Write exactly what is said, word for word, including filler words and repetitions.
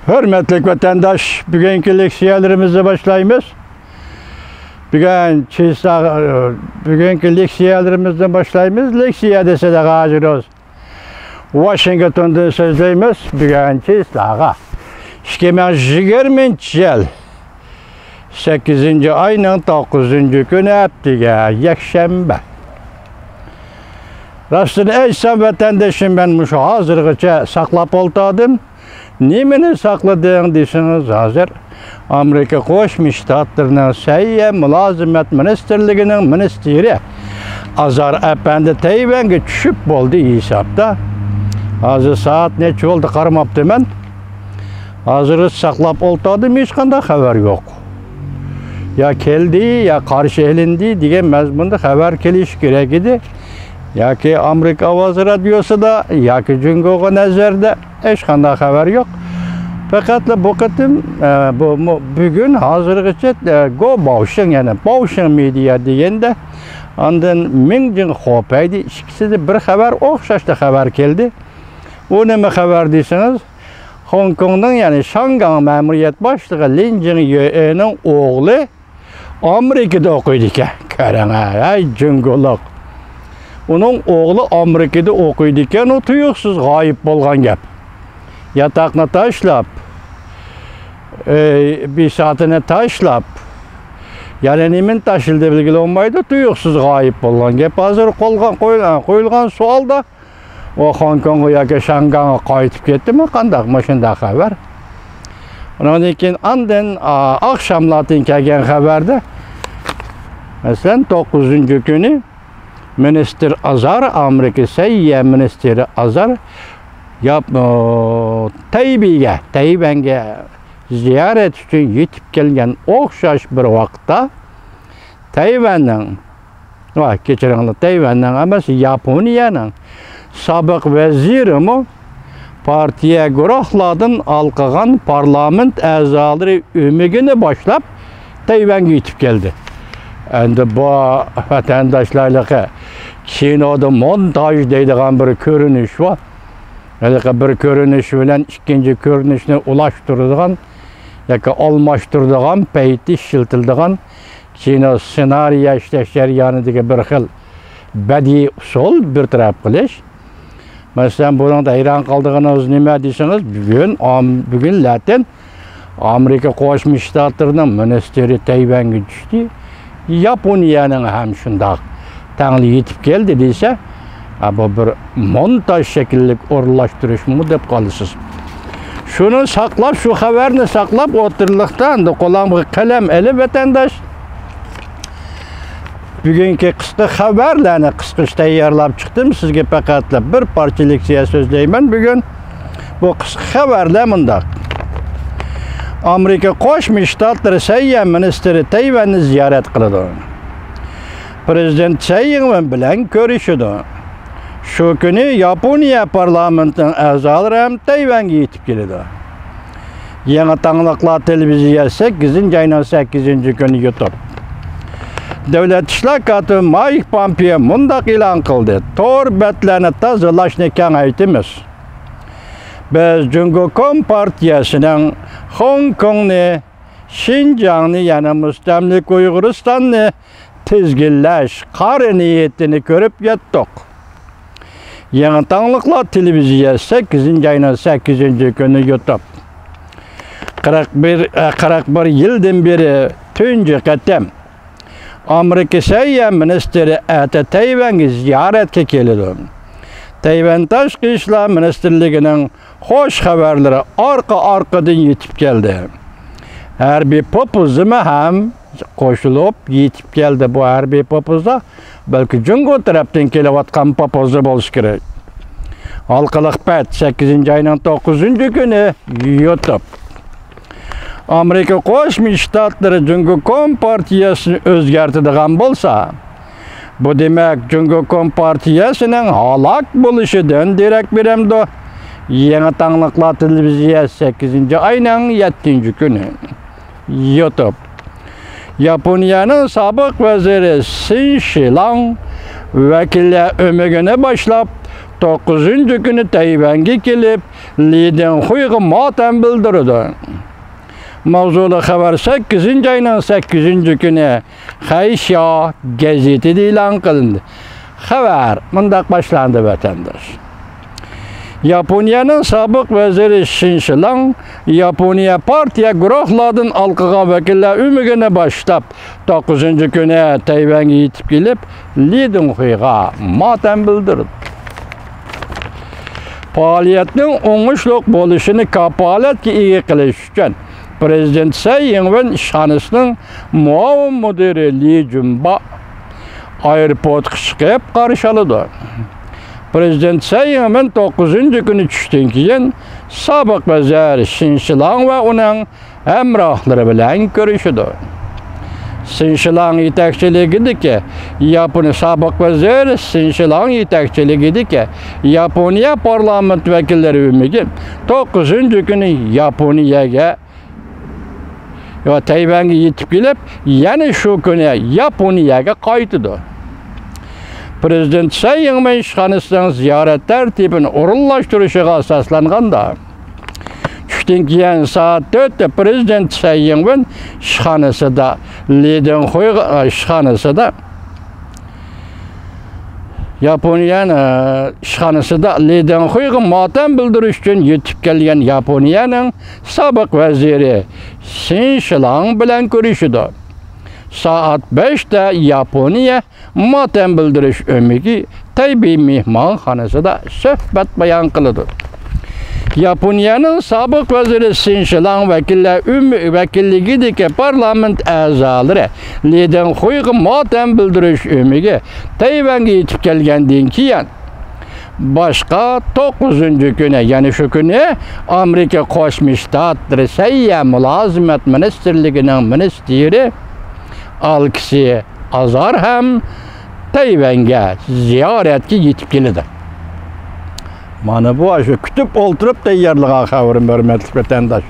ھۆرمەتلىك ۋەتەنداش، بۈگۈنكى لېكسىيەلىرىمىزنى باشلايمىز. بۈگۈن چىسا، بۈگۈنكى لېكسىيەلىرىمىزنى باشلايمىز. لېكسىيە دېسە ھازىر ئۆز ۋاشىنگتوندىن سۆزلەيمىز. بۈگۈن چىساغا ئىككى مىڭ يىگىرمىنچى يىل سەككىزىنچى ئاينىڭ توققۇزىنچى كۈنى، ھەپتىگە يەكشەنبە. راستىنى ئېيتسام، ۋەتەندىشىم، مەن مۇشۇ ھازىرغىچە ساقلاپ ئولتۇردۇم. نېمىنى ساقلىدىڭ دېسىڭىز، ھازىر ئامېرىكا قوشما شتاتلىرىنىڭ سەھىيە مۇلازىمەت مىنىستىرلىكىنىڭ مىنىستىرى ئازار ئەپەندى تەيۋەنگە چۈشۈپ بولدى ھېسابتا. ھازىر سائەت نەچچە بولدى، قارىماپتىمەن. ھازىر ساقلاپ ئولتۇردۇم، ھېچقانداق خەۋەر يوق. يا كەلدى، يا قارشى ئېلىندى دېگەن مەزمۇندا خەۋەر كېلىشى كېرەك ئىدى. ياكى ئامېرىكا ئاۋازى رادىيوسىدا، ياكى جۇڭگوغا نەزەردە ھېچقانداق خەۋەر يوق. پەقەتلا بۇ قېتىم، ئە، بۇ، مۇ-، بۈگۈن ھازىرغىچە، ئە، گو باۋشىڭ، يەنى باۋشىڭ مېدىيا دېگەندە، ئاندىن مىڭجىڭ خوپەيدى، ئىككىسىدە بىر خەۋەر، ئوخشاشلا خەۋەر كەلدى. ئۇ نېمە خەۋەر دېسىڭىز، خوڭكوڭنىڭ، يەنى شاڭگاڭ مەمۇرىيەت باشلىقى لىن جىڭ يۆئېنىڭ ئوغلى ئامېرىكىدا ئوقۇيدىكەن. كۆرۈڭە، ھەي جۇڭگولۇق. ئۇنىڭ ئوغلى ئامېرىكىدا ئوقۇيدىكەن، ئۇ تۇيۇقسىز غايىب بولغان گەپ. ياتاقنى تاشلاپ، ئەي، بىساتىنى تاشلاپ، يەنە نېمىنى تاشلىدى بىلگىلى بولمايدۇ، تۇيۇقسىز غايىب بولغان گەپ. ھازىر قولغا قويۇلغان، قويۇلغان سوئالدا، ئۇ خوڭكوڭغا ياكى شاڭگاڭغا قايتىپ كەتتىمۇ، قانداق مۇشۇنداق خەۋەر؟ ئۇنىڭدىن كېيىن ئاندىن، ئا، ئاخشاملاردىن كەلگەن خەۋەردە، مەسىلەن، توققۇزىنچى كۈنى مىنىستىر ئازار، ئامېرىكا سەھىيە مىنىستىرى ئازار ياپ-، ئو، تەيبېيگە، تەيۋەنگە زىيارەت ئۈچۈن يېتىپ كەلگەن ئوخشاش بىر ۋاقىتتا، تەيۋەننىڭ، ۋاي، كەچۈرۈڭلار، تەيۋەننىڭ ئەمەس، ياپونىيەنىڭ سابىق ۋەزىرىمۇ پارتىيە گۇرۇھلاردىن ھالقىغان پارلامېنت ئەزالىرى ئۆمىكىنى باشلاپ، تەيۋەنگە يېتىپ كەلدى. ئەمدى بۇ ۋەتەنداشلارلىقى كىنودا مونتاژ دەيدىغان بىر كۆرۈنۈش بار. ھېلىقى بىر كۆرۈنۈش بىلەن ئىككىنچى كۆرۈنۈشنى ئۇلاشتۇرىدىغان ياكى ئالماشتۇرىدىغان پەيتى ئىشلىتىلىدىغان كىنو سېنارىيە ئىشلەش جەريانىدىكى بىر خىل بەدىئىي ئۇسۇل، بىر تەرەپ قىلىش. مەسىلەن، بۇنىڭدا ھەيران قالىدىغىنىڭىز نېمە دېسىڭىز، بۈگۈن ئام-، بۈگۈن لەتىن ئامېرىكا قوشما شتاتلىرىنىڭ مىنىستىرى تەيۋەنگە چۈشتى. ياپونىيەنىڭ ھەم شۇنداق تەڭلا يېتىپ كەلدى دېسە، ھە، بۇ بىر مونتاژ شەكىللىك ئورۇنلاشتۇرۇشمۇ دەپ قالىسىز. شۇنى ساقلاپ، شۇ خەۋەرنى ساقلاپ ئوتتۇرىلىقتا ئەمدى قولۇمغا قەلەم ئېلىپ، ۋەتەنداش، بۈگۈنكى قىسقا خەۋەرلەرنى قىسقىچە تەييارلاپ چىقتىم. سىزگە پەقەتلا بىر پارچە لېكسىيە سۆزلەيمەن بۈگۈن. بۇ قىسقا خەۋەرلەر مۇنداق. ئامېرىكا قوشما شتاتلىرى سەھىيە مىنىستىرى تەيۋەننى زىيارەت قىلىدۇ. پىرېزىدېنت سەي ئىڭۋېن بىلەن كۆرۈشىدۇ. شۇ كۈنى ياپونىيە پارلامېنتىنىڭ ئەزالىرى ھەم تەيۋەنگە يېتىپ كېلىدۇ. يېڭى تاڭلىقلار تېلېۋىزىيە، سەككىزىنچى ئاينىڭ سەككىزىنچى كۈنى يۇتۇپ. دۆلەت ئىشلار كاتىپى مايك پومپېئو مۇنداق ئېلان قىلدى: تور بەتلەرنى تازىلاشنى كېڭەيتىمىز. بىز جۇڭگو كومپارتىيەسىنىڭ خوڭكوڭنى، شىنجاڭنى، يەنى مۇستەملىكە ئۇيغۇرىستاننى تىزگىنلەش قارا نىيىتىنى كۆرۈپ يەتتۇق. يېڭى تاڭلىقلار تېلېۋىزىيە، سەككىزىنچى ئاينىڭ سەككىزىنچى كۈنى يۇتۇپ. قىرىق بىر، ئە، قىرىق بىر يىلدىن بېرى تۇنجى قېتىم ئامېرىكا سەھىيە مىنىستىرى ئەتە تەيۋەنگە زىيارەتكە كېلىدۇ. تەيۋەن تاشقى ئىشلار مىنىستىرلىكىنىڭ خوش خەۋەرلىرى ئارقا-ئارقىدىن يېتىپ كەلدى. ھەربىي پوپوززىمۇ ھەم قوشۇلۇپ يېتىپ كەلدى. بۇ ھەربىي پوپوززا بەلكى جۇڭگو تەرەپتىن كېلىۋاتقان پوپوززا بولۇشى كېرەك. ھالقىلىق بەت، سەككىزىنچى ئاينىڭ توققۇزىنچى كۈنى يۇتۇپ. ئامېرىكا قوشما شتاتلىرى جۇڭگو كومپارتىيەسىنى ئۆزگەرتىدىغان بولسا، بۇ دېمەك، جۇڭگو كومپارتىيەسىنىڭ ھالاك بولۇشىدىن دېرەك بېرەمدۇ؟ يېڭى تاڭلىقلار تېلېۋىزىيە، سەككىزىنچى ئاينىڭ يەتتىنچى كۈنى. يۇتۇپ. ياپونىيەنىڭ سابىق ۋەزىرى سىن شىلاڭ ۋەكىللەر ئۆمىكىنى باشلاپ، توققۇزىنچى كۈنى تەيۋەنگە كېلىپ، لى دېڭخۇيغا ماتەم بىلدۈرىدۇ. ماۋزۇلۇق خەۋەر سەككىزىنچى ئاينىڭ سەككىزىنچى كۈنى خەيشيا گېزىتىدە ئېلان قىلىندى. خەۋەر مۇنداق باشلاندى، ۋەتەنداش. ياپونىيەنىڭ سابىق ۋەزىرى شىن شىلاڭ ياپونىيە پارتىيە گۇرۇھلاردىن ھالقىغان ۋەكىللەر ئۆمىكىنى باشلاپ، توققۇزىنچى كۈنى تەيۋەنگە يېتىپ كېلىپ، لى دېڭخۇيغا ماتەم بىلدۈردى. پائالىيەتنىڭ ئوڭۇشلۇق بولۇشىنى كاپالەتكە ئىگە قىلىش ئۈچۈن، پىرېزىدېنت سەي يىڭۋېن ئىشخانىسىنىڭ مۇئاۋىن مۇدىرى لى جۈنبا ئايروپورتقا چىقىپ قارشى ئالىدۇ. پىرېزىدېنت سەي يىڭۋېن توققۇزىنچى كۈنى چۈشتىن كېيىن سابىق ۋەزىر شىن شىلاڭ ۋە ئۇنىڭ ھەمراھلىرى بىلەن كۆرۈشىدۇ. شىن شىلاڭ يېتەكچىلىكىدىكى ياپونىيە، سابىق ۋەزىر شىن شىلاڭ يېتەكچىلىكىدىكى ياپونىيە پارلامېنت ۋەكىللىرى ئۆمىكى توققۇزىنچى كۈنى ياپونىيەگە ۋە تەيۋەنگە يېتىپ كېلىپ، يەنە شۇ كۈنى ياپونىيەگە قايتىدۇ. پىرېزىدېنت سەي يىڭۋېن ئىشخانىسىنىڭ زىيارەت تەرتىپىنى ئورۇنلاشتۇرۇشىغا ئاساسلانغاندا، چۈشتىن كېيىن سائەت تۆتتە پىرېزىدېنت سەي يىڭۋېن ئىشخانىسىدا، لى دېڭخۇي ئىشخانىسىدا، ياپونىيە، ئە، ئىشخانىسىدا لى دېڭخۇيغا ماتەم بىلدۈرۈش ئۈچۈن يېتىپ كەلگەن ياپونىيەنىڭ سابىق ۋەزىرى شىن شىلاڭ بىلەن كۆرۈشىدۇ. سائەت بەشتە ياپونىيە ماتەم بىلدۈرۈش ئۆمىكى تەيبېي مېھمانخانىسىدا سۆھبەت بايان قىلىدۇ. ياپونىيەنىڭ سابىق ۋەزىرى سىن شىلاڭ ۋەكىللەر ئۆمىكى ۋەكىللىكىدىكى پارلامېنت ئەزالىرى لى دېڭخۇيغا ماتەم بىلدۈرۈش ئۆمىكى تەيۋەنگە يېتىپ كەلگەندىن كېيىن، باشقا توققۇزىنچى كۈنى، يەنى شۇ كۈنى ئامېرىكا قوشما شتاتلىرى سەھىيە مۇلازىمەت مىنىستىرلىكىنىڭ مىنىستىرى ئالېكسېي ئازار ھەم تەيۋەنگە زىيارەتكە يېتىپ كېلىدۇ. مانا بۇ ئاشۇ كۈتۈپ ئولتۇرۇپ تەييارلىغان خەۋىرىم، ھۆرمەتلىك ۋەتەنداش.